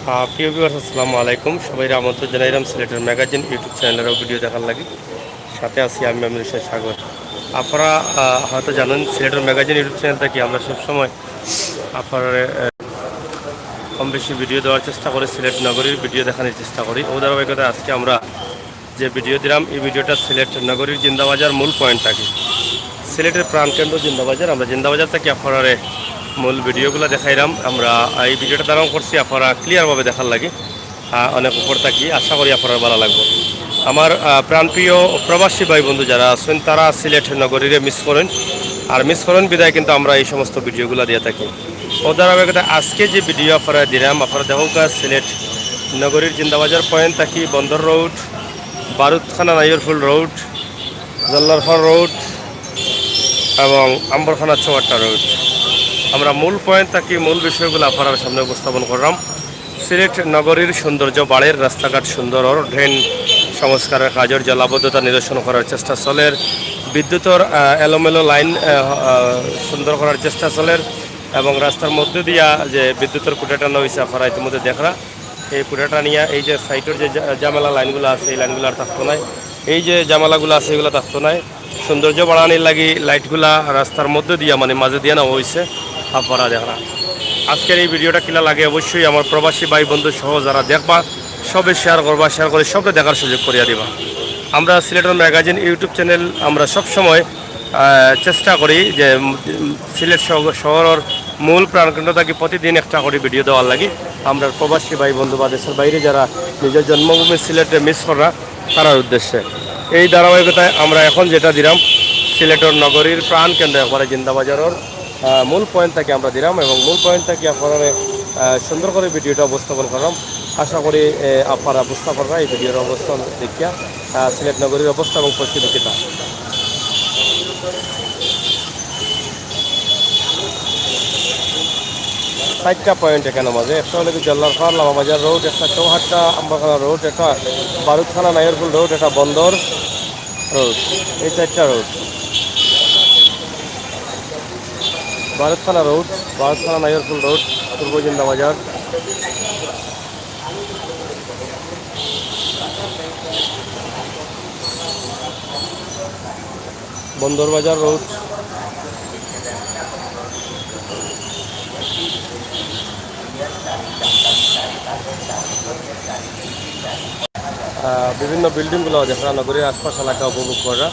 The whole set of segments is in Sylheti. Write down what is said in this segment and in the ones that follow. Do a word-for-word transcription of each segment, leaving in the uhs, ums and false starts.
আহ, প্রিয় ভিউয়ার্স, আসসালামু আলাইকুম। সবাইরে আমন্ত্রণ জানাইলাম সিলেটের ম্যাগাজিন ইউটিউব চ্যানেলের ভিডিও দেখার লাগি। সাথে আছি আমি আমির হোসেন সাগর। আপনারা আহ, হয়তো জানেন, সিলেটের ম্যাগাজিন ইউটিউব চ্যানেল থাকি আমরা সবসময় আপনারা আহ, কম বেশি ভিডিও দেওয়ার চেষ্টা করি, সিলেট নগরীর ভিডিও দেখানোর চেষ্টা করি। ও ধারাবাহিকতা আজকে আমরা যে ভিডিও দিলাম, এই ভিডিওটা সিলেট নগরীর জিন্দাবাজার মূল পয়েন্ট থাকি, সিলেটের প্রাণকেন্দ্র জিন্দাবাজার। আমরা জিন্দাবাজার থাকি আপনারারে মূল ভিডিওগুলো দেখাইলাম। আমরা এই ভিডিওটা ধারণ করছি, আপনারা ক্লিয়ারভাবে দেখার লাগি। আহ, অনেক উপর থাকি, আশা করি আপনার ভালো লাগবে। আমার আহ, প্রাণপ্রিয় প্রবাসী ভাই বন্ধু যারা আছেন, তারা সিলেট নগরীরে মিস করেন, আর মিস করেন বিদায় কিন্তু আমরা এই সমস্ত ভিডিওগুলো দিয়ে থাকি। ও ধারাবাহিকতা আজকে যে ভিডিও আপনারা দিলাম, আপনারা দেখুন সিলেট নগরীর জিন্দাবাজার পয়েন্ট থাকি বন্দর রোড, বারুদখানা নাইরপুল রোড, জল্লারফার রোড এবং আম্বরখানা চৌহাট্টা রোড। আমরা মূল পয়েন্ট থাকি মূল বিষয়গুলো আপনার সামনে উপস্থাপন করলাম। সিলেট নগরীর সৌন্দর্য বাড়ের, রাস্তাঘাট সুন্দর অর, ড্রেন সংস্কারের কাজের জলাবদ্ধতা নিরসন করার চেষ্টা চলের, বিদ্যুতের আহ, এলোমেলো লাইন আহ, আহ, সুন্দর করার চেষ্টা চলের এবং রাস্তার মধ্যে দিয়া যে বিদ্যুতের খুঁটা টানা হয়েছে, আপনারা ইতিমধ্যে দেখরা। এই খুঁটা টানিয়া এই যে সাইডের যে জা- জামেলা লাইনগুলো আছে, এই লাইনগুলো আর থাকতো নাই। এই যে জামেলাগুলো আছে, এগুলো থাকতো নাই। সৌন্দর্য বাড়ানির লাগি লাইটগুলা রাস্তার মধ্যে দিয়া, মানে মাঝে দিয়া নেওয়া হয়েছে। আপনারা দেখরা। আজকের এই ভিডিওটা কিলা লাগে অবশ্যই আমার প্রবাসী ভাই বন্ধু সহ যারা দেখবা, সবে শেয়ার করবা, শেয়ার করে সবটা দেখার সুযোগ করিয়া দিবা। আমরা সিলেটের ম্যাগাজিন ইউটিউব চ্যানেল আমরা সবসময় আহ, চেষ্টা করি যে উম, সিলেট শহ- শহরের মূল প্রাণকেন্দ্র থাকি প্রতিদিন একটা করে ভিডিও দেওয়ার লাগি। আমরা প্রবাসী ভাই বন্ধু বা দেশের বাইরে যারা নিজের জন্মভূমি সিলেটে মিস করা, তারার উদ্দেশ্যে। এই ধারাবাহিকতায় আমরা এখন যেটা দিলাম, সিলেটের নগরীর প্রাণকেন্দ্র একবারে জিন্দাবাজারের আহ, মূল পয়েন্ট থাকি আমরা দিলাম এবং মূল পয়েন্ট থাকি আপনারা আহ, সুন্দর করে ভিডিওটা উপস্থাপন করলাম। আশা করি আহ, আপনারা বুঝতে পারবা এই ভিডিওর অবস্থান দেখিয়া আহ, সিলেট নগরীর অবস্থা এবং পরিস্থিতি কিতা। চারটা পয়েন্ট এখানে মাঝে, একটা হলো কি জল্লারপাড় লামাবাজার রোড, একটা চৌহাট্টা আম্বাখানা রোড, একটা বারুদখানা নাইরপুল রোড, একটা বন্দর রোড। এই চারটা রোড, বারুদখানা রোড, বারুদখানা নাইরপুল রোড, পূর্ব জিন্দাবাজার। বন্দরবাজার রোড। আহ, বিভিন্ন বিল্ডিংগুলো দেখরা, নগরীর আশপাশ এলাকা উপভোগ করা।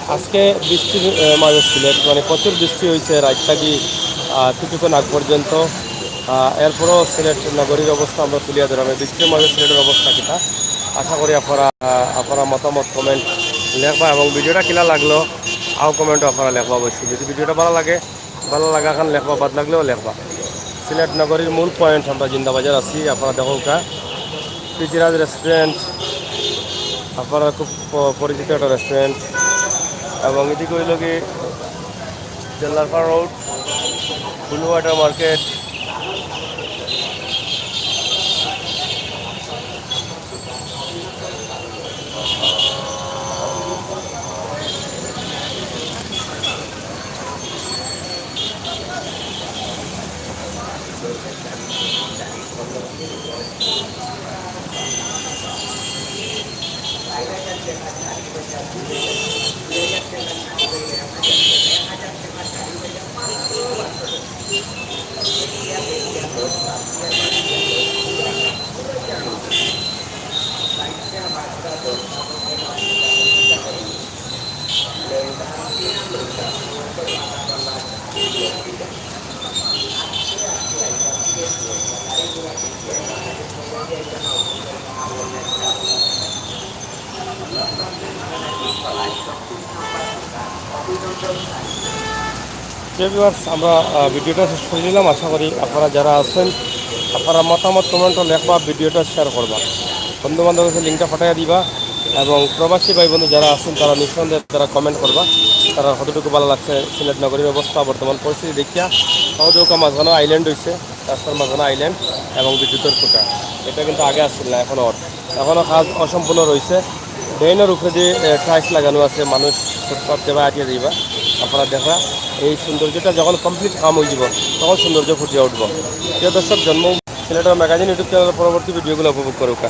আজকে বৃষ্টির, আহ, মাঝে সিলেট, মানে, প্রচুর বৃষ্টি হয়েছে রাত থাকি, আহ, কিছুক্ষণ আগ পর্যন্ত। আহ, এরপরও সিলেট নগরীর অবস্থা আমরা তুলিয়া ধরলাম। এই বৃষ্টির মাঝে সিলেটের অবস্থা কিতা, আশা করি আপনারা, আহ, আপনারা মতামত, কমেন্ট লেখবা এবং ভিডিওটা কিলা লাগলো, আও কমেন্ট আপনারা লেখবা অবশ্যই। যদি ভিডিওটা ভালো লাগে, ভালো লাগা খান লেখবা, বাদ লাগলেও লেখবা। সিলেট নগরীর মূল পয়েন্ট আমরা জিন্দাবাজার আছি, আপনারা দেখো কা পিচিরাজ রেস্টুরেন্ট, আপনারা খুব প- পরিচিত একটা রেস্টুরেন্ট। এবং এদিকে হইল কি জেলারপাড় রোড, ব্লু ওয়াটার মার্কেট। প্রিয় ভিউয়ার্স, আমরা আহ, ভিডিওটা শেষ করে নিলাম। আশা করি আপনারা যারা আছেন, আপনারা মতামত কমেন্টও লেখবা, ভিডিওটা শেয়ার করবা, বন্ধু বান্ধবের কাছে লিঙ্কটা পাঠাইয়া দিবা। এবং প্রবাসী ভাই বন্ধু যারা আছইন, তারা নিঃসন্দেহে তারা কমেন্ট করবা, তারা কতটুকু ভালা লাগছে সিলেট নগরীর অবস্থা, বর্তমান পরিস্থিতি দেখিয়া। আমাদের ওখানে মাঝখানে আইল্যান্ড অইছে, রাস্তার মাঝখানে আইল্যান্ড এবং বিদ্যুতের খুঁটা, এটা কিন্তু আগে আসছিল না, এখনো অর-, এখনো কাজ অসম্পূর্ণ রইছে। ড্রেনের উপরে দিয়ে টাইলস লাগানো আছে, মানুষ ফুটপাত যেভাবে আটিয়া যাইবা, আপনারা দেখা এই সৌন্দর্যটা যখন কমপ্লিট কাম হয়ে যাব, তখন সৌন্দর্য ফুটিয়ে উঠবো। প্রিয় দর্শক, জন্ম সিলেটের ম্যাগাজিন ইউটিউব চ্যানেলের পরবর্তী ভিডিওগুলো উপভোগ করুকা।